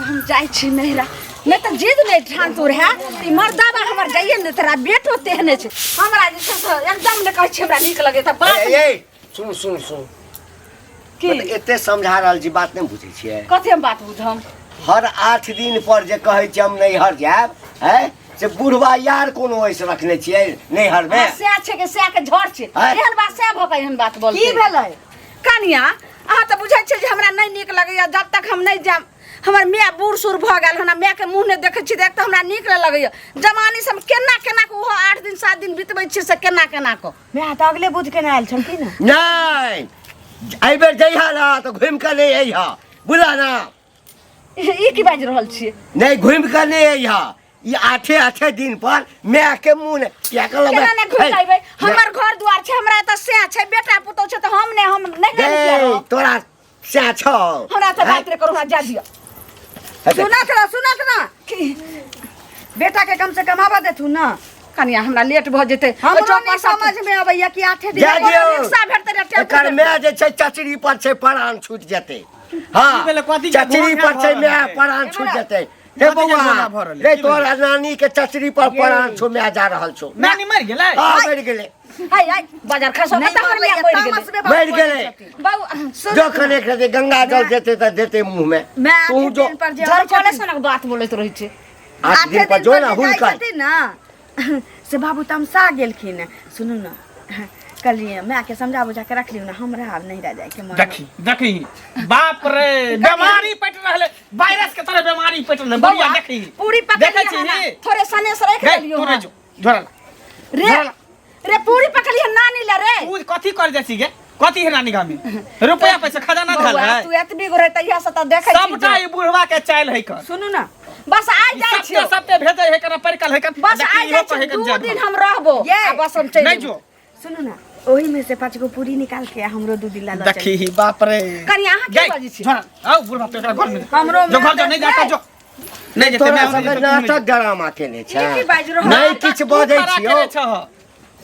हम जाइ छी नैहरा, नहि तऽ जिद नहि ठान तोर है ई मर्दाबा हमर जाइए ने, तोरा बेटो तेहने छै। हमरा जे छै से एकदम नहि कहै छी हमरा नीक लगै तऽ बात। ए, ए, सुन सुन सुन। की? मतलब एते समझा रहल छी, बात नहि बुझै छियै? कथी हम बात बुझम? हर 8 दिन पर जे कहै छी हम नैहर जायब, है से बुढ़वा यार कोनो ऐसे रखने छियै नैहर में? हाँ, सएह छै के सएह के झड़ छै। आँय? एहन बात सएह भऽ कऽ एहन बात बोलतै। की भेलै? कनिया, अहाँ तऽ बुझै छियै जे हमरा नहि नीक लगैया। जब तक हम नहि जायब, हमर माय बूढ़ सूढ़ भऽ गेल हन, मायके मुँह नहि देखै छी तऽ एक तऽ हमरा नीक नहि लगैया। जवानी से हम केना केना कऽ ओहो 8 दिन 7 दिन बितबै छियै, से केना केना कऽ। माय तऽ अगले बुध के ने आयल छलखिन ने। नहि, एहि बेर जइहा ना तऽ घुमि कऽ नहि अइहा, बुझला ना? ई की बाजि रहल छियै? नहि, घुमि कऽ नहि अइहा। ई आठे आठे दिन पर माय के मुँह ने किया के केना नहि घुमि कऽ अयबै? हमर घर दुआर छै, हमरा एतऽ सएह छै, बेटा पुतहु छै, तऽ हम नहि, हम नहि गै, तोरा सएह छौ। हमरा से बात नहि करू, हमरा जा दिअ। सुनत ना, सुनत ना। बेटा के कम से कम आबऽ देथुन ना। कनिया, हमरा लेट भऽ जेतै। हमरो नहि समझ में अबैया कि आठे दिन जा दियौ। रिक्शा भेटतै रे, टेम्पू एकर भेटतै। माय जे छै चचरी पर छै, प्राण छूटि जेतै। हँ, की भेलै? कथी के चचरी घोंघा पर छै भऽ माय, रहल छै? प्राण छूटि जेतै। हे कथी के बौआ घोंघा भऽ रहल छै? रे, की भेलै? तोरा नानी के चचरी पर प्राण छौ, माय जा रहल छौ। नानी मरि गेलै? हँ, मरि गेलै। हाय हाय, बाजार खसो नहि तऽ हमर मरलै, माय मरि गेलै। तामस में बाप मरि बोलै गेलै। छथिन। बाबू, जखन एक रति गंगा जल देतै तऽ देतै मुँह में। माय तू आठे जो दिन पर जे अबै झरकले छथिन, सनक बात बोलैत रहै छै। 8 आठे दिन पर जो ना जे जाइ हुनकर छथिन ना, से बाबू तमसा गेलखिन। सुनू ना, कहलियै मायके समझा बुझा के रख लियौ ना, हमरा आब नहिरा जायके मन। देखी देखी, बाप रे, बीमारी पटि रहलै, वायरस के तरह बीमारी पटि रहलै। बुढ़िया देखी। पूरी देखै पकड़िए छी? ना, थोड़े सनेस राखि गै, देलियौ तू हँ। रहि जो झोरा ला। रे झोरा ला। रे, पूरी पकड़िए नानी ला रे। तू कथी कर जाइ छी गे? कथी है नानी गामी? रुपया पैसा खजाना धल बौआ, है? तू एतबी गो रहे तहिया से तऽ देखै छी सबटा जे- ई बुढ़वा के चाइल है कर। सुनू ना। बस आइ जाइ सत्ते छियौ। सत्ते भेजै है कर, परिकल है कर। बस देखी, आइ इहो जाइ कहै छियौ, कर 2 जाब दिन हम। हम रहबो ये। आ बस हम चलि नहीं जेबो। जो। सुनू ना, ओही में से 5 गो पूरी निकाल के हमरो 2 दिन ला लऽ देखी ही, बाप रे। कनिया, अहाँ की गै, बाजै छी? झोरा आउ बुढ़वा, तो एकरा घर में हमरो जो घर जो नहीं जाता, जो नहीं जेतै। तोरा मैं सबके नाटक ड्रामा केने छै। ई की बाजि रहल? नहि किछु बजै छियौ।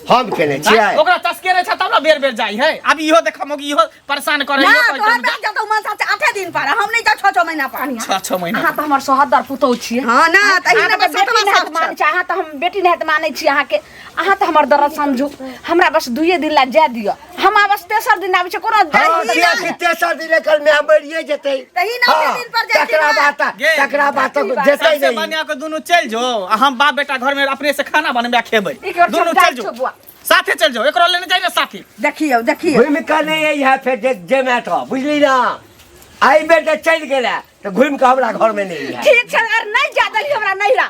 हम केने छियै? ओकरा चस्के रहे छै तब ना बेर बेर जाइ है। अब इहो देखम कि इहो परेशान करे, ना इहो कहै तोहर छै, बेटा जब मन साथ 8 दिन पर, हम नहीं जाओ 6 6 महीना पर। 6 6 महीना। अहाँ तऽ हमर सोहदर पुतहु छियै। हाँ ना, तही अहाँ ना तऽ बस बेटी सतवा नहि साल मानै छी अहाँ, तऽ हम बेटी नहि मानै छी अहाँके। अहाँ तऽ हमर दर्द समझू। हमरा बस 2 दिन ला जाय दिअ, हम आब बस तेसर दिन आबै छै कोनो हँ, जाइ किया कि तेसर दिन एकर माय मरिए जेतै। तही ना हँ, दिन पर जाइ तकरा छै ना। बात गे। तकरा बात जेतै सबसे नहि। बढ़िया के दुनू चलि जो आ हम बाप बेटा घर में अपने से खाना बनबे आ खेबै। ई कर दुनू समझाइ चलि जो। छौ बुआ। साथे चलि जो, एकरो लेने जाइ ने साथे। देखियौ देखियौ। घुमि कऽ नहि अइहे फेर जे जे माय तऽ बुझली ना, एहि बेर जे चलि गेलै तऽ घुमि कऽ हमरा घरमे नहि अइहे। ठीक छै, अगर नहि जा देली हमरा नैहरा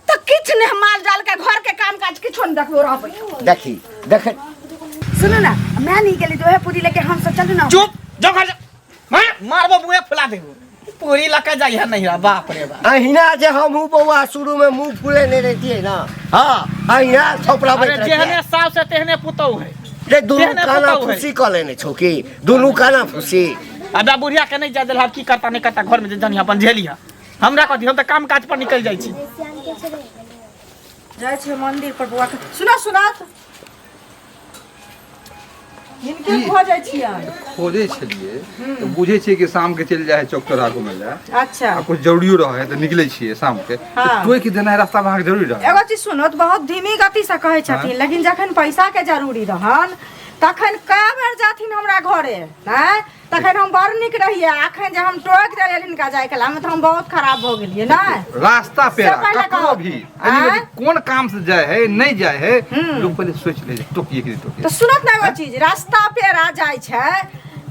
तऽ किछु नहि, माल जाल के घर के काम काज किछो नहि देखबो, रहबै। देखी देख। सुनू ना, मैं नहीं गेली तो वह पूरी लेके हम सब चलू ना। चुप, जो घर जा, मार मारबो मुँहे फुला देबो। पूरी लऽ के जाइ है नैहरा, बाप रे बाप। अहिना जे हमहूँ बौआ शुरूमे मुँह फुलेने रहितियै ना, हँ, अहिना थोपड़ाबैत अरे रहितियै। जेहने सास है तेहने पुतहु है। रे दुनू तेहने काना पुतहु है। फूसी कऽ लेने छौ की? दुनू काना फूसी। अबे बुढ़िया के नहीं जा देल, की करता नहीं करता घर में जे जनिया अपन झेलिया। हमरा कथी, हम तऽ काम काज पर निकल जाइ छी। जाइ छियै मंदिर पर बौआ के। सुना सुना, हिनके भऽ जाइ छियै। खोजै छलियै तऽ बुझै छियै कि शामके चलि जाइ है चौक चौराहा घुमै लए। अच्छा। आ कुछ जरूरियो रहै है तऽ निकलै छियै शामके। हाँ। तऽ टोकि देनाइ रास्तामे अहाँके जरूरी रहै? एगो चीज सुनो, तऽ बहुत धीमी गति से कहै छथिन, लेकिन जखन पैसा के जरूरी रहन तखन कए बेर जाथिन हमरा घरे आँय, तखन हम बड़ नीक रहियै। अखन जे हम टोकि देलियै हिनका जाय के लामे तऽ हम बहुत खराब भऽ गेलियै ने। रास्ता पेरा से पहिले ककरो कहू। भी यानी आँय? कि कोन काम से जाय है नहीं जाय है, लोग पहले सोच ले टोकिए कि नहीं टोकिए। तऽ सुनत ने एगो चीज, रास्ता पेरा जाइ छै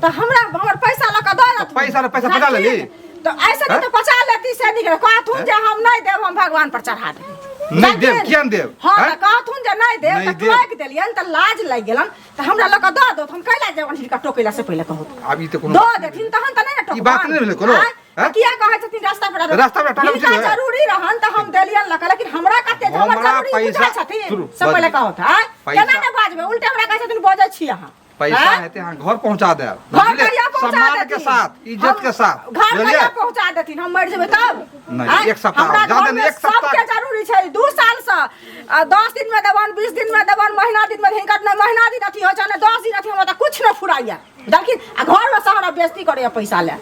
तऽ हमरा हमर पैसा लऽ कऽ दऽ देथुन। पैसा ल- पैसा पचा लेली? तऽ ऐसे नहि तऽ पचा लेती से नीक रहै। कहथुन जे हम नहि देब, हम भगवान पर चढ़ा देब। नहीं देब, किया नहि देब? हँ, आँय? तऽ कहथुन जे नहि देब नहि तऽ देब। टोकि देलियनि तऽ लाज लागि गेलनि, तऽ हमरा लऽ कऽ दऽ दो, हम कैला जेबनि हिनका टोकै ला से पहिले कहू। आब ई तऽ कोनो दऽ देथिन तहन तऽ नहि ने ई बात नहि भेलै कोनो, आँय? तऽ आँय? किया कहै छथिन रास्ता पर रास्ता पर टोकब हिनका ठीक है। जरूरी रहन तऽ हम देलियनि लऽ कऽ, लेकिन हमरा कते हमर हमरा जरूरी बुझै पैसा- छथिन सुनू, से पहिले बाजू। कहू तऽ आँय? पैसा- केना ने बाजबै, उल्टे हमरा कहै छथिन बजै छी अहाँ। पैसा आँय? हेतै अहाँ घर पहुंचा देब। घर बुझलियै? कहिया पहुंचा सम्मान के देथिन? साथ, इज्जत हम- के साथ, घर बुझलियै? कहिया पहुंचा देथिन? हम मरि जेबै तब? नहीं, आँय? एक सप्ताह, हमरा ज्यादा घर नहीं, में एक सप्ताह। सबके जरूरी छै। 2 साल से, आ, 10 दिन में देबन, 20 दिन में देबन, महीना दिन में, हिनकर ने महीना दिन अथी होइ छै ने 10 दिन अथी, हमरा तऽ कुछ नहि फुराइया। देखिन, आ घर में से हमरा बेइज्जती करैया पैसा ले।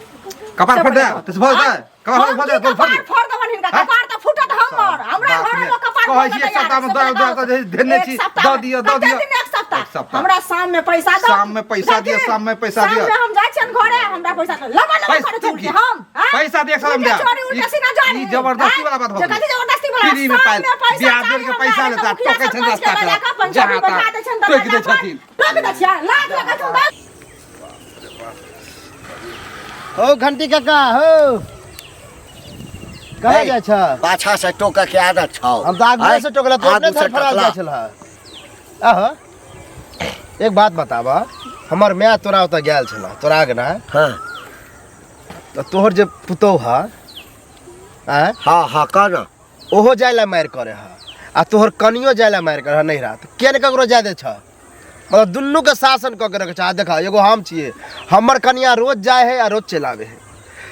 कपार फोड़ देब, तऽ भऽ जेतै। कपार हम भऽ की जायत, बोल, कपार फट। फोड़ देबनि हिनका हैं? कपार तऽ फूटत हमर हमरा बाप घर रे। में कपार कहै फोड़ऽ छी, एक तैयार सप्ताहमे है, दऽ- से दऽ- दऽ- धेने एक छी, सप्ताह दऽ दिअ, दऽ कते दिअ। दिन एक सप्ताह एक सप्ताह। हमरा शाम में पैसा दऽ शाम में पैसा दिअ, शाम में पैसा दिअ। शाम में हम जाइ छियनि घरे हमरा पैसा दऽ लबा लबा पैसा करै तू छी की? हम हैं? पैसा दे, एक सप्ताह में उल्टे दे। चोरी उल्टे ई- सीना जारी ई जबरदस्ती वाला बात भऽ जे गेलै। कथी जबरदस्ती वाला फ्री में शाम पायल, में पैसा बियाह चाही बेर के हमरा, पैसा नहि तऽ लेता, मुखिया टोकै छनि सरपंच के रास्ता पर। लऽ कऽ पंचायत जहाँ बैठा तहाँ दै छनि टोकि दै दरवाजा पर। छथिन। टोकि दै छियै लाज लगै छौ बस हो घंटी काका हो कहाँ जाइ छ पाछा से टोकऽ के आदत छौ हम तऽ आगुए से टोकला तो अपने आगू से धरफड़ा टोकला। जाइ छल आह एक बात बताब हमर माय तोरा ओतऽ गेल छल तोरा अगना हाँ तऽ तोहर जे पुतोह ह आँय हाँ हाँ कह ना ओहो जाय ला मारि करे ह आ तोहर कनियो जाय ला मारि करे ह नैहरा तऽ किया ने ककरो जाय दै छ मतलब दुनू के शासन कऽ के रखे छ आ देख एगो हम छियै हमर कनिया रोज जाय है आ रोज चलि आबै है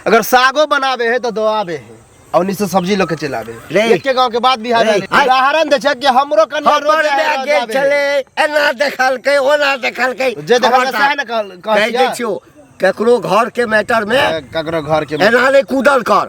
अगर सागो बनावे है तऽ दऽ आवे है आ ओन्नी से सब्जी लऽ के चलि आवे रे। है एके गाँव के बाद बिहार रे, आइ। उदाहरण दै छै कि हमरो कनिया रोज हमर जाय है, माय रोज गेल आवे है। छलै एना देखलकै ओना देखलकै जे देखलकै खबरदार। सएह ने कहल- कहै कहि दै छियै। छियौ केकरो घर के मैटर में ए, ककरो घर के एना नहि कूदल कर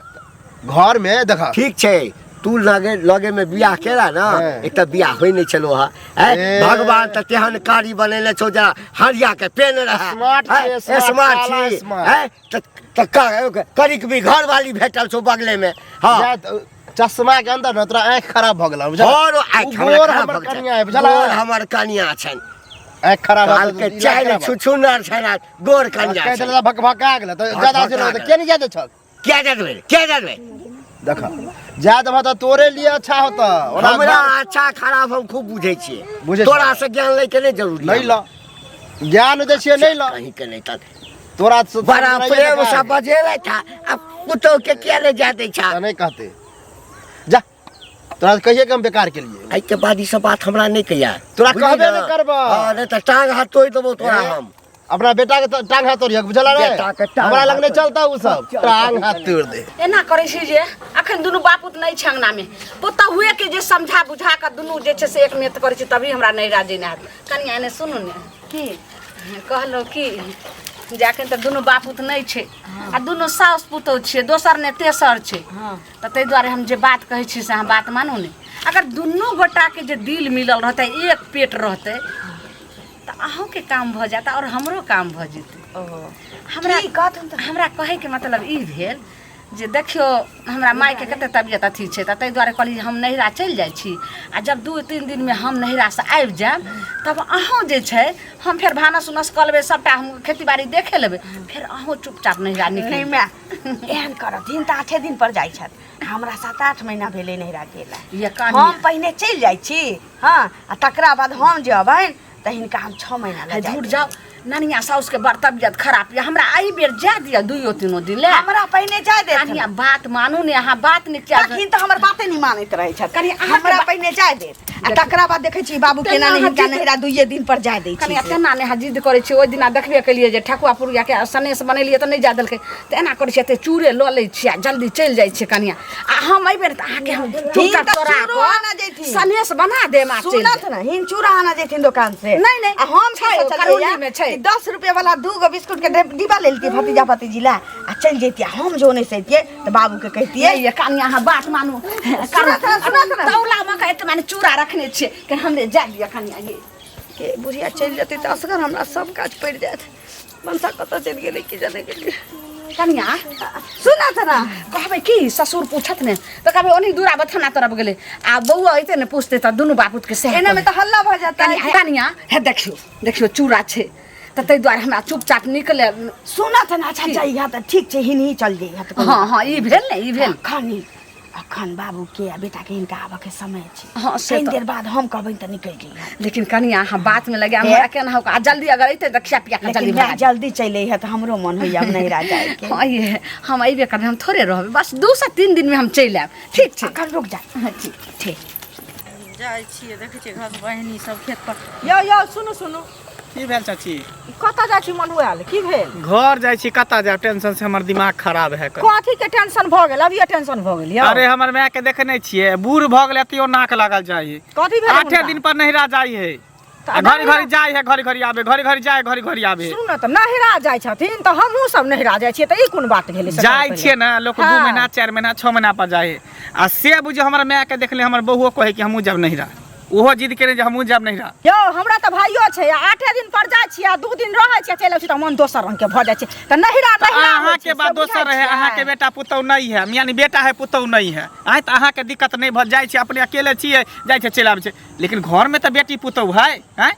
घर में देखा ठीक छै तू लगे लगे में बियाह केला ना हाँ। एक तऽ बियाह होइ नहि छलो हा हैं ए। भगवान तऽ तेहन कारी बनेने छौ जेना हरिया के पेन रहे स्मार्ट हैं? छियै, स्मार्ट, स्मार्ट साला छी स्मार्ट। हैं तऽ तऽ कनिक भी घरवाली भेटल छौ बगले में हाँ जा तऽ चश्मा के अंदर ने तोरा आँखि खराब भऽ गेल बुझल और आँखि उ हमरा गोर खराब हमर भऽ गेल कनिया है छै। बुझल गोर हमर कनिया छनि आँखि खराब काल के चारि छुछुनर छनि आ गोर कनिया कहि छनि देला भक भका गेल तऽ ज्यादा भकभका से गेल। के नहीं जाय छक क्या देबै क्या देबै देख जाय देबह तऽ तोरे लिए अच्छा होता ओना हमरा अच्छा खराब हम खूब बुझै छियै बुझै छियै। तोरा से ज्ञान लै के नहि जरूरी नहीं ल ज्ञान दै छियै नहीं ल कहीं के नहीं तक तोरा से बड़ा प्रेम से बजेले था अब पुतोह के किया नहीं जा दै छा तऽ नहीं कहते जा तोरा से कहिए के हम बेकार के लिए एहि के बाद ई सब बात हमरा नहीं कहिया तोरा बुझली कहबे ना? नहि करबह। हाँ नहीं तऽ टांग हाथ तोड़ि देबौ तोरा ए? हम अपना बेटा के टांग हाथ तोड़िए बुझल रे बेटा के टांग हमरा लग हाथ नहीं चलता उ सब टांग हाथ तोड़ दे एना करै छी जे अखन दुनू बापूत नहि छै अंगनामे पुतहुए के जे समझा बुझा कऽ दुनू जे छै से एक नेत करै छी तभी हमरा नहि राजी नहि हैत कनिया एने सुनू ने की कहलहुँ कि जे अखन तऽ दुनू बापूत नहि छै आ दुनू साउस पुतहु छियै दोसर ने तेसर छै तऽ ताहि दुआरे हम जे बात कहै छी से अहाँ बात मानू ने अगर दुनू गोटाके जे दिल मिलल रहतै एक पेट रहतै तऽ अहूँके काम भऽ जायत आओर हमरो काम भऽ जेतै हमरा की कहथुन तऽ? हमरा कहैके मतलब ई भेल जे देखियौ हमरा मायके कते तबियत अथी छै तऽ ताहि दुआरे कहली हम नैहरा चलि जाइ छी आ जब 2-3 दिनमे हम नैहरासँ आबि जायब तब अहूँ जे छै हम फेर भानस उनस कऽ लेबै सभटा हम खेती बाड़ी देखे लेबै फेर अहूँ चुपचाप नैहरा निकलि नहि माय एहन करथिन तऽ 8 दिन पर जाइ छथि हमरा 7-8 महीना भेलै नैहरा गेला ये कनिया। हम पहिने चलि जाइ छी हँ आ तकरा बाद हम जे अबनि तऽ हिनका हम 6 महीना है लए झूठ जाओ ननिया साउस के बड़ तबियत खराब यऽ हमरा एहि बेर जाय दिअ दुइयो तीनो दिन ले हमरा पहिने जाय देथिन कनिया बात मानू ने अहाँ बात ने किया तखन तऽ हमर बाते नहि मानैत रहै छथि कनि अहाँके हमरा पहिने जाय देत आ तकरा बाद देखै छी बाबू केना नहि अहाँ हिनका नैहरा 2 दिन पर जाय दै कनिया छी तेना ने अहाँ जिद करै छी ओहि दिना देखबे केलियै जे ठकुआ पुरुआ के सनेस बनेलियै तऽ नहि जाय देलकै तऽ एना करै छियै एते चूड़े लऽ लै छियै आ जल्दी चलि जाइ छियै कनिया आ हम एहि बेर तऽ अहाँके हम चुपचाप तऽ चोरा चूड़ो कऽ आना जैथिन। सनेस बना देब आ चलि सुनत जायब। ने हिन चूड़ा आना जेथिन दुकान से नहीं, नहीं, आ हम छै, की ओ सोचलियै करौली में छै। कि 10 रुपया वाला 2 गो बिस्कुट के डिब्बा ले लेतियै भतीजा भतीजी ला आ चलि जैतियै हम जो नहि सैतियै तऽ बाबू के कहितियै नहीं ये कनिया अहाँ बात मानू सुनत ने, सुनत ने। तौला मे के एते माने चूड़ा रखने छियै कि हमरे जाय दिअ कनिया ये के बुढ़िया चलि जेतै तऽ असगर हमरा सब काज पड़ि जायत मनसा कतऽ चलि गेलै की जाने गेलियै कनिया सुनत ने कहबै की ससुर पूछत ने तऽ कहबै ओनी दूरा बथाना तरफ गेलै आ बौआ अइतै ने पूछतै तऽ दुनू बापूत के सएह एना में तऽ हल्ला भऽ जाता कनिया कनिया हे देखियौ देखियौ चूड़ा छै तऽ ताहि दुआरे हमरा चुपचाप निकले सुनत ने अच्छा जइहा तऽ ठीक छै हिनही चल जइहा तऽ हँ हँ ई भेल ने ई भेल अखन अखन बाबू के आ बेटा के हिनका आबऽ के समय छै हँ, से कनि तऽ- देर बाद हम कहबनि तऽ निकलि जइहा लेकिन कनिया अहाँ बात में लगे हमरा केना हो आ जल्दी अगर अइतै तऽ खिया पिया के जल्दी लेकिन माय भगा जल्दी चलि अइहा तऽ हमरो मन होइया अब नैहरा जाय के हँ ये हम अइबे करबै हम थोड़े रहबै बस 2 से 3 दिन में हम चलि आयब ठीक छै अखन रुक जा हँ, ठीक ठीक जाइ छियै देखै छियै घर बहिनी सब खेत पर यौ यौ सुनू सुनू की भेल चाची कतऽ जाइ छी मनुआल की भेल घर जाइ छी कतऽ जायब टेंशन से हमर दिमाग खराब है कनि। कथी के टेंशन भऽ गेल अभिये टेंशन भऽ गेल यौ अरे हमर माय के देखे नहीं छियै बूढ़ भऽ गेलै तैयो नाक लागल जाइ है कथी भेल 8 हुनका? दिन पर नहिरा जाइ है आ घड़ी घड़ी जाय है, घड़ी घड़ी आबे, घड़ी घड़ी जाय, घड़ी घड़ी आबे। सुनू ने, तऽ नहिरा जाइ छथिन तऽ हमहूँ सब नहिरा जाइ छियै, तऽ ई कोन बात भेलै से जाइ कहू छियै पहिले। ने लोक 2 हाँ। महीना 4 महीना 6 महीना पर जाइ है। आ से बुझियौ हमर माय के देखले हमर बहुओ कहै कि हमहूँ जायब नहिरा, ओहो जिद केने जे हमहूँ जायब नहिरा। यौ हमरा तऽ भाइयो छै, आ 8 दिन पर जाइ छियै आ 2 दिन रहै छियै, चलि अबै छियै तऽ मन दोसर रंग के भऽ जाइ छै। तऽ नहिरा तऽ नहिरा होइ अहाँके छै, बात से दोसर बुझै रहै, छियै? अहाँके बेटा पुतहु नहि है, यानी बेटा है पुतहु नहि है, आँय तऽ अहाँके दिक्कत नहि भऽ जाइ छै, अपने अकेले छियै, जाइ छै चलि आबै छै, लेकिन घरमे तऽ बेटी पुतहु है, आँय?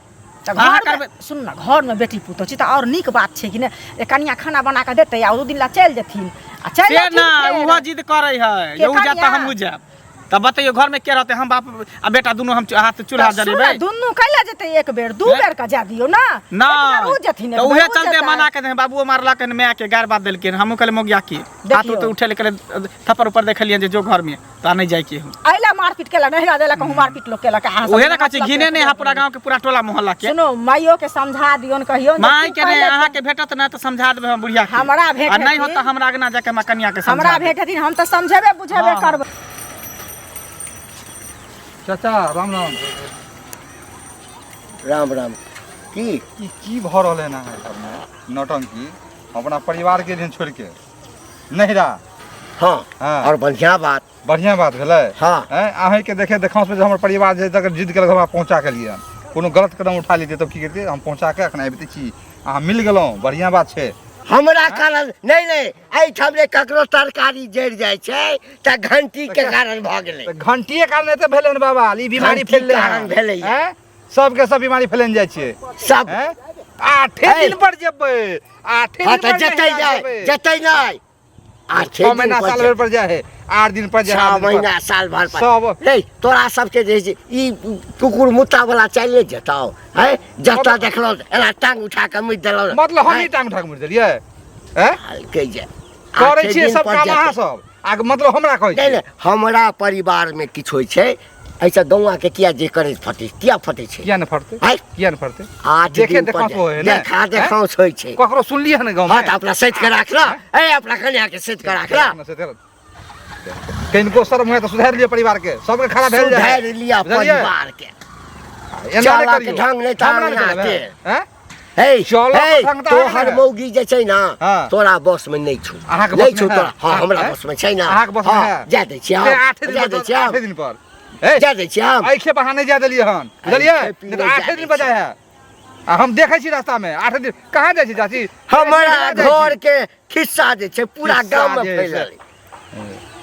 तऽ अहाँ घरमे करबै सुन ने, घरमे बेटी पुतहु छै तऽ आओर नीक बात छै कि नहि, जे कनिया खाना बना कऽ देतै आ 2 दिन लए चलि जेथिन आ चलि से जेथिन ना फेर। ओहो जिद करै है, के जे उ जायत तऽ कनिया? हमहूँ जायब। तऽ बतैयौ घरमे के रहतै, हम बाप आ बेटा दुनू हम हाथ चूल्हा तऽ सुन ने, जरेबै। दुनू कैला जेतै एक बेर 2 हैं? बेर के जाय दियौ ने, एक बेर नहि उ जेथिन, तऽ एक बेर उहे उ चलते जेतै। मना के बाबुओ मारलक हन, माय के गारि बात देलखिन, हमहूँ कहलियै मौगिया की हाथ देखियौ। उत उठेले, कहलियै थप्पड़ ऊपर देखलियनि जे जो घरमे तऽ नहि जाइ के हूँ। अइला मारपीट केलक, नहिरा देलक, कहूँ मारपीट लोक केलक, अहाँ सब उहे ने कहै छी, मतलब घिने नहि है पूरा गाँव के पूरा टोला मोहल्ला के। सुनू, माइयो के समझा दियौन, कहियौन जे माय तू के नहि, पहिले अहाँके भेटत ने तऽ समझा देबै हम बुढ़िया के। हमरा भेट आ नहि होत हेथिन। तऽ हमरा अगना जाके हमरा कनिया के समझा हमरा देब। भेट हेथिन, हम तऽ समझेबे बुझेबे हाँ। करबै। चाचा राम राम। राम राम। की ई की भऽ रहल है अहाँके घरमे नौटंकी? अपना परिवार के दिन छोड़ि के नहिरा। हाँ, हाँ। और बढ़िया बात। बढ़िया बात भेलै। हाँ। हैं, अहींके देखे देखांस में जे हमर परिवार जे तकर जिद केलक हमरा पहुँचा के लिए, कोनो गलत कदम उठा लेतियै तब की करितियै? हम पहुँचा के एखन आबिते छी, अहाँ मिल गेलहुँ, बढ़िया बात छै। हमरा कारण नहि नहि, एहिठाम जे ककरो तरकारी जरि जाइ छै तऽ घंटी के कारण भऽ गेलै। तऽ घंटिए कारण एते भेलै हन बाबा, ई बीमारी घंटी फैललै हन। कारण भेलैया। हैं? सबके सब बीमारी फैलने जाइ छै सब। हैं? 8 है। दिन पर जेबै, 8 हाँ दिन तऽ पर जेतै नहिरा नहि, जेबै। जेतै नहि। 8 6 दिन महीना पर साल जेतै। भर पर जाइ है, 8 दिन पर जाइ है, 6 आठ दिन पर। महीना साल भर पर। सब। नहीं तोरा सबके जे छै, ई कुकुर मुत्ता वाला चलि जेतौ, हैं? जतऽ देखलहुँ एना टांग उठा कऽ मुति देलहुँ। मतलब हम हैं? ही टांग उठा कऽ मुड़ि देलियै? हैं? हल्के जे। करै 8 छियै दिन सब पर काम जेतै। अहाँ सब, आ मतलब हमरा कहै नहि छियै। नहि, हमरा परिवार में किछु होइ छै, एहिसँ गौआ के किया जे करै फटै, किया फटै छै? किया नहि फटतै? हैं? किया नहि फटतै? 8 देखे दिन पर देखांस जे- होइ है ने? देखा देखांस होइ छै। ककरो सुनलियै हन गाँव हाँ में? तऽ अपना सैत के राख ल, ए अपना कन्या के सैत के राख ल। अपना सैत के राख। कनिको शर्म हुए तऽ सुधारि लिअ परिवार के, सबके खड़ा भेल जाय। सुधारि लिअ बुझलियै? परिवार के। एना नहि चलऽ के करियौ। ढंग नहि तऽ हमरा नहि अंगना चलबै, के। हैं? हे, चलऽ हे, के ढंग तऽ तोहर अहाँके। मौगी जे छै ना, हाँ। तोरा बस में नहि छौ। अहाँके नहि बस में छौ है? तोरा। हाँ, हमरा हैं? बस में छै ना। अहाँके बस में हाँ, है? जा दै छियै से हम, 8 दिन जा पर दै छियै हम। 8 दिन पर। हे, जा दै छियै हम। एहि खेप अहाँ नहि जाय देलियै हन, बुझलियै? एहि खेप नहि तऽ नहि 8 जाय दिन दै पर जाय है। आ हम देखै छी रास्ता में 8 दिन कहाँ जाइ छी चाची? हमरा नहिरा जाइ छी। घर के खिस्सा जे छै पूरा खिस्सा गाम में जे फैलल छै।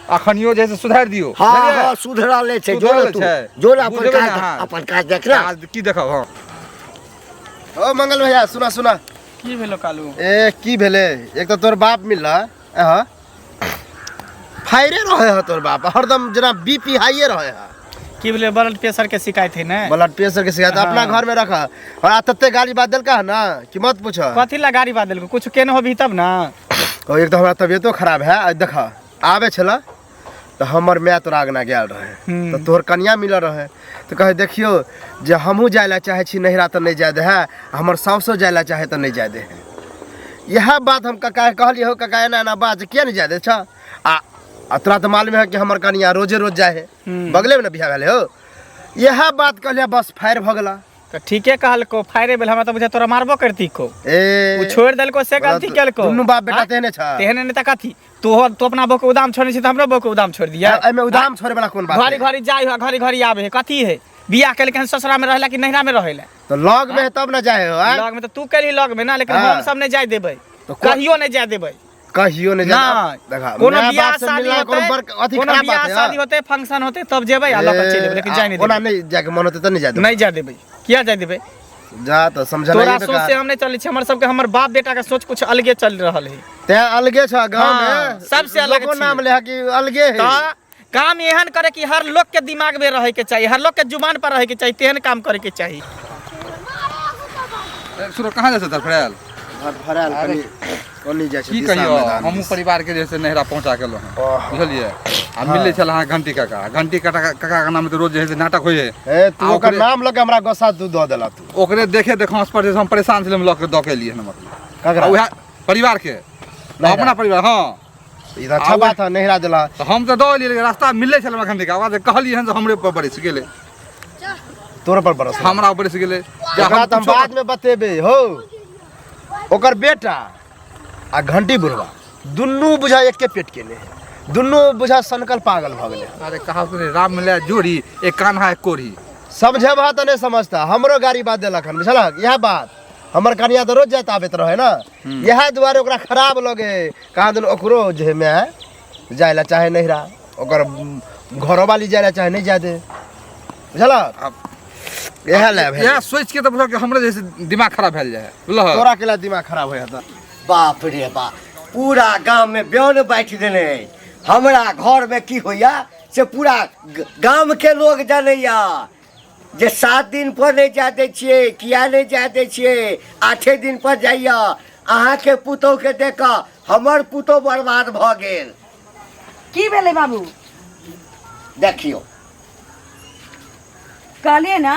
अखनियो जे छै सुधारि दियौ। हाँ, बुझलियै? हाँ, सुधरले छै। जो सुधरल ने तू, छै। जो ने अपन बुझबै काज, ने अहाँ। अपन काज देख ना। काज की देखब हम? ओ मंगल भैया, सुना सुना। की भेलो कालू? ए की भेलै, एक तऽ तोर बाप मिलला, अहाँ फायरे रहे है तोर बाप, हरदम जेना बीपी हाइए रहे है। की भेलै, ब्लड प्रेशर के शिकायत है ने? ब्लड प्रेशर के शिकायत हाँ। अपना घर में रख। और आ तते गाली बात देलका है ना कि मत पूछ। कथी ला गाली बात देलको? कुछ केने होबही तब ना। ओ एक तो हमरा तबियतो खराब है, आ देख आबे छला तऽ हमर माय तोरा अगना गेल रहे, तऽ तोहर कनिया मिलल रहे, तऽ कहे देखियो जे हमहूँ जाय ला चाहे छी नहिरा तऽ नहि जाय दे है, हमर साउसो जाय ला चाहे तऽ नहि जाय दे है। इएह बात हम कका के कहलियै, हौ कका एना एना बात किया नहि जाय दे छ? आ तोरा तऽ मालूम है कि हमर कनिया रोजे रोज जाय है, बगले में ने बियाह भेलै हो। इएह बात कहलियै, बस फायर भऽ गेला। तऽ ठीके कहलको, फायरे भेल, हमरा तऽ बुझा तोरा मारबो करती को। ए, ओ छोड़ि देलको से गलती केलको। दुनू बाप बेटा हाँ? तेहने छ। तेहने नहि तऽ कथी? तू अपना बहू के उदाम छोड़ने छी तऽ हमरो बहू के उदाम छोड़ि दिया। एहिमे उदाम छोड़े वाला कोन बात घड़ी है? घड़ी जाय है, घड़ी घड़ी आबे है, कथी है? बियाह केलकै हन ससुरा में रहेला कि नहिरा में रहेला? तऽ लग में है तब ना जाए हो, आँय? लग में तऽ तू केलही लग में ना, लेकिन हाँ। हम सब नहीं जाय देबै, तऽ कहियो नहीं जाय देबै। कहियो नहीं जाय ना। देखा, कोनो माय बियाह बाप से शादी मिलना कोनो होतै, बड़ अथी कोनो खराब बियाह बात है, शादी हाँ। होतै, फंक्शन होतै तब जेबै आ लऽ कऽ चलि जेबै, लेकिन जाय नहीं ओना देबै। नहीं जाके मन होतै तऽ नहीं जाय देबै। नहीं जाय देबै। किया जाय देबै? जा तऽ समझना तोरा ही सोच बेकार। से हम नहीं चलै छी, हमर सबके हमर बाप बेटा के सोच कुछ अलगे चल रहल है। तें अलगे छ गाँव हाँ, में, सबसे अलग लोको छियै। नाम ले कि अलगे है। तऽ काम एहन करे कि हर लोग के दिमाग में रहे के चाहिए, हर लोग के जुबान पर रहे के चाहिए, तेहन काम करे के चाहिए। सुनो, कहाँ जाइ छै धरफड़ायल? धरफड़ायल कनी ओनी जाइ छै की दिशा कहियो, मैदान हमहूँ दिस। परिवार के जे छै नहिरा पहुँचा के एलहुँ हँ, ओह। बुझलियै? आ मिललै छल अहाँ घंटी काका, घंटी काका काका के नाम तऽ रोज जे है से नाटक होइए। ए, तू आ ओकर ओकरे नाम लऽ के हमरा गोस्सा तू दऽ देला तू। ओकरे देखे देखांस पर जे हम परेशान छलियै, हम लऽ के दऽ के एलियै हन मतलब। ककरा? आ उएह परिवार के, नहिरा। अपना परिवार, हँ। ई तऽ अच्छा आ बात है, नहिरा देला। तऽ हम तऽ दऽ एलियै, लेकिन रास्ता मिललै छल हमरा घंटी काका, ओकरा जे कहलियै हन जे हमरे पर बरसि गेलै। तोरा पर बरस हमरा बरस गेलै जे ओकरा तऽ हम कुछो- बाद में बतेबे हो। ओकर बेटा आ घंटी बुढ़वा दुनू बुझा एके पेट के ने, दुनू बुझा सनकल पागल भऽ गेलै। अरे कहावत नहीं, राम मिला जोड़ी एक कान्हा एक कोढ़ी। समझेबह तऽ नहि समझता। हमरो गाड़ी बात देलक हन, बुझलक? इएह बात हमर कनिया तऽ रोज जाइत आबैत रहै ने, इएह दुआरे ओकरा खराब लगे। कहाँ दिन ओकरो जे माय जाय ला चाहे नहिरा, ओकर घरोवाली जाय ला चाहे नहीं जाय दे, बुझलक? इएह लए भेल। इएह सोचि के तऽ बुझलक कि हमरे जैसे दिमाग खराब भेल जाइ है, बुझलहक? तोरा के ला दिमाग खराब होइ हत। बाप रे बाप, पूरा गाम में ब्यान बाँटि देने अछि। हमरा घर में की होइया से पूरा गाम के लोग जानैया जे 7 दिन पर नहीं जाय दै छियै, किया नहीं जाय दै छियै, 8 दिन पर जाइया। अहाँके पुतोह के देख कऽ हमर पुतोह बर्बाद भऽ गेल। की भेलै बाबू? देखियौ कहलियै ना।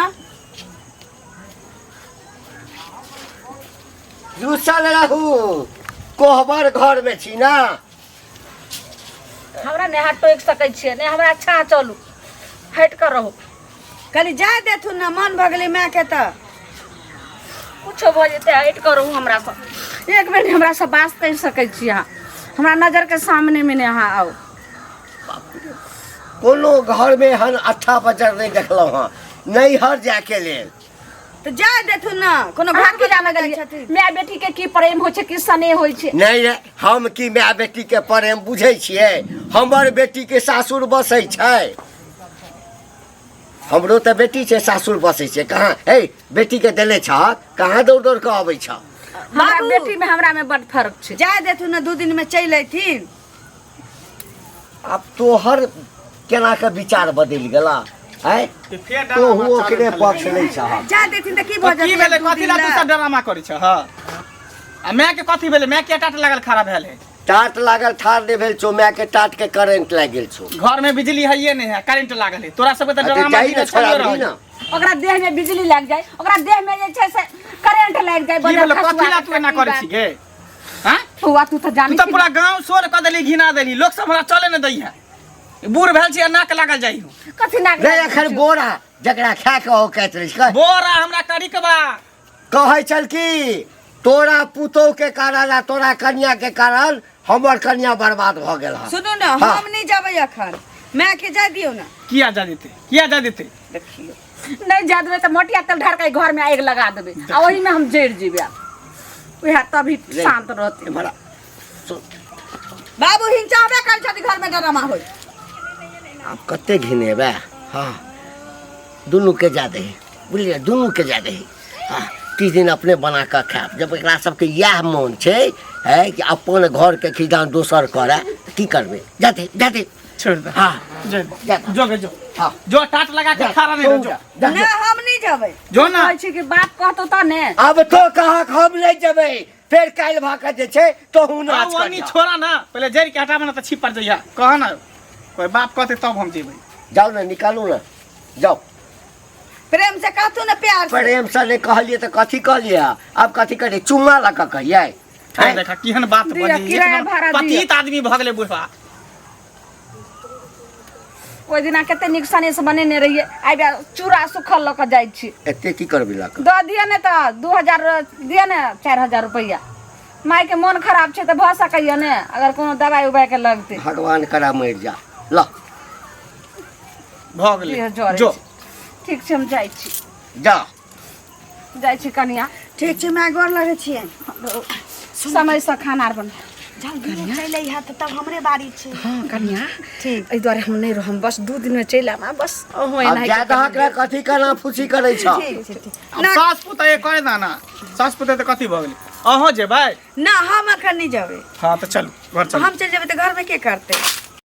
रुसल रहू, कोहबर घर में छी ना। हमरा नहि अहाँ टोकि सकै छियै, नहि हमरा अच्छा चलू, हटि कऽ रहू। कनि जाय देथुन ना, मन भऽ गेलै मायके तऽ कुछो भऽ जेतै, हटि कऽ रहू हमरासँ। एक बेर हमरासँ बात करि सकै छी अहाँ, हमरा नजरके सामनेमे नहि अहाँ आउ। कोनो घरमे एहन अच्छा बजर नहि देखलहुँ हँ नैहर जायके लेल। तऽ जाय देथुन ना, कोनो अहाँ भाग की जाने गेलियै माय बेटी के की प्रेम होइ छै, की स्नेह होइ छै? नहि रे, हम की माय बेटी के प्रेम बुझै छियै? हमर बेटी के सासुर बसै छै, हमरो तऽ बेटी छै, सासुर बसै छै। कहाँ हे बेटी के देने छह, कहाँ दौड़ दौड़ कऽ अबै छह? हमरा बाबू। बेटी में हमरा में बड फर्क छै। जाय देथुन ना, 2 दिन में चलि अयथिन। आब तोहर केना के विचार बदलि गेला है? फेर तोहू डरामा चालू ओकरे भेलै। पक्ष नहि छह। जाय देथिन तऽ की भऽ की जेतै? भेलै? दू कथी दिन ला तू लए। सब डरामा करै छह? आ माय के कथी भेलै? माय के टाट लागल खड़ा भेल है? टाट लागल ठाढ़ नहि भेल छौ, माय के टाट के करेंट लागि गेल छौ। घर में बिजली है नहीं है, करेंट लागल है। तोरा सबके तऽ अरे डरामा जाही ने, दिने छोड़ा चलियो दही रहल। ने। ओकरा देह में बिजली लागि जाय, ओकरा देह में जे छै से करेंट लागि जाय। की भेलै? बजर कथी ला तू एना करै छी गे? हाँ? बौआ, तू तऽ जानै तू तऽ छी। पूरा गांव शोर कऽ देली, घिना देली, लोक सब हमरा चले नहि दैया। बूढ़ भेल छी आ नाक लागल जाइ हूँ। कथी नाक रे लागल एखन छै? बोरा जकरा खा के औकात रहै छै, बोरा हमरा करी के बा। कहै छल कि तोरा पुतोह के कारण आ तोरा कनिया के कारण हमर कनिया बर्बाद भऽ गेल हन। सुनू ने, हाँ। हम नहि जेबै एखन, माय के जाय दियौ ने। किया जा देते, किया जा देते? देखियौ, नहि जा देबै तऽ मोटिया तेल ढार के घर में आगि लगा देबै आ ओही में हम जरि जेबै। आब उएह तभी रे। शांत रहतै। एम्हर आ। सुन। बाबू हिंचाबे करै छथि, घर में डरामा होय। आब कते घिनेबै? हाँ, दुनूके जा दही, बुझलियै? दुनूके जा दही। हाँ, किछु दिन अपने बना कऽ खायब। जब एकरा सबके इएह मोन छै है कि अपन घरके खिदान दोसर करए, तऽ की करबै? जा दे, जा दे। छोड़ दे। हाँ। जो। जा। जो गे जो। हाँ। जो टाट लगा के खड़ा नहीं रह, जो। जा, नहि, हम नहि जेबै। जो ना। कहै छी कि बाप कहतौ तऽ ने। आब तो कहाँ हम नहि जेबै, फेर काल्हि भऽ कऽ जे छै तोहू नाच हाँ, ओनी कर। छोड़ा ना, पहले जड़ के हटाबे ना तऽ छिप पर जइहा। कह ना, कोई बाप कहते तब हम जेबै। जाउ ने, निकालू ने, जाउ। प्रेम से कहतू ने, प्यार से। प्रेम से नहि कहलियै तऽ कथी कहलियै? आब कथी करियै? चुम्मा लऽ कऽ कहियै? फेर देखा केहन बात दिअ, बजै। किराया भाड़ा दिअ। पतित आदमी भऽ गेलै बुढ़वा। ओहि दिना कते नीक सने से बनेने रहियै, आइ चूड़ा सुखल लऽ कऽ जाइ छी। एते की करबै लऽ कऽ? दऽ दिअ ने तऽ 2000 दिअ ने, 4000 रुपैआ। मायके मोन खराब छै तऽ भऽ सकैया ने अगर कोनो दवाइ उवाइ के लगतै। भगवान करा मरि जा, ल भऽ गेलै। देह जरै जो छै। ठीक छै, हम जाइ छी। जा। जाइ छी कनिया। ठीक छै माय, गोर लगै छियै। समयसँ खाना आर बना। जल्दी चलि अइहा तऽ तब हमरे बारी छै। हँ कनिया। ठीक। एहि दुआरे हम नहि रहम, बस 2 दिनमे चलि आयब आ बस अहूँ आब एनाहि जा दहक ने, कथी केना फूसी करै छ? ठीक छै, ठीक। आब सास पुतोह करे ना ना, सास पुतोह तऽ कथी भऽ गेलै? अहाँ जेबै ना, हम एखन नहि जेबै। हाँ तऽ चलू, घर चलू। हम चलि जेबै तऽ घरमे के करतै?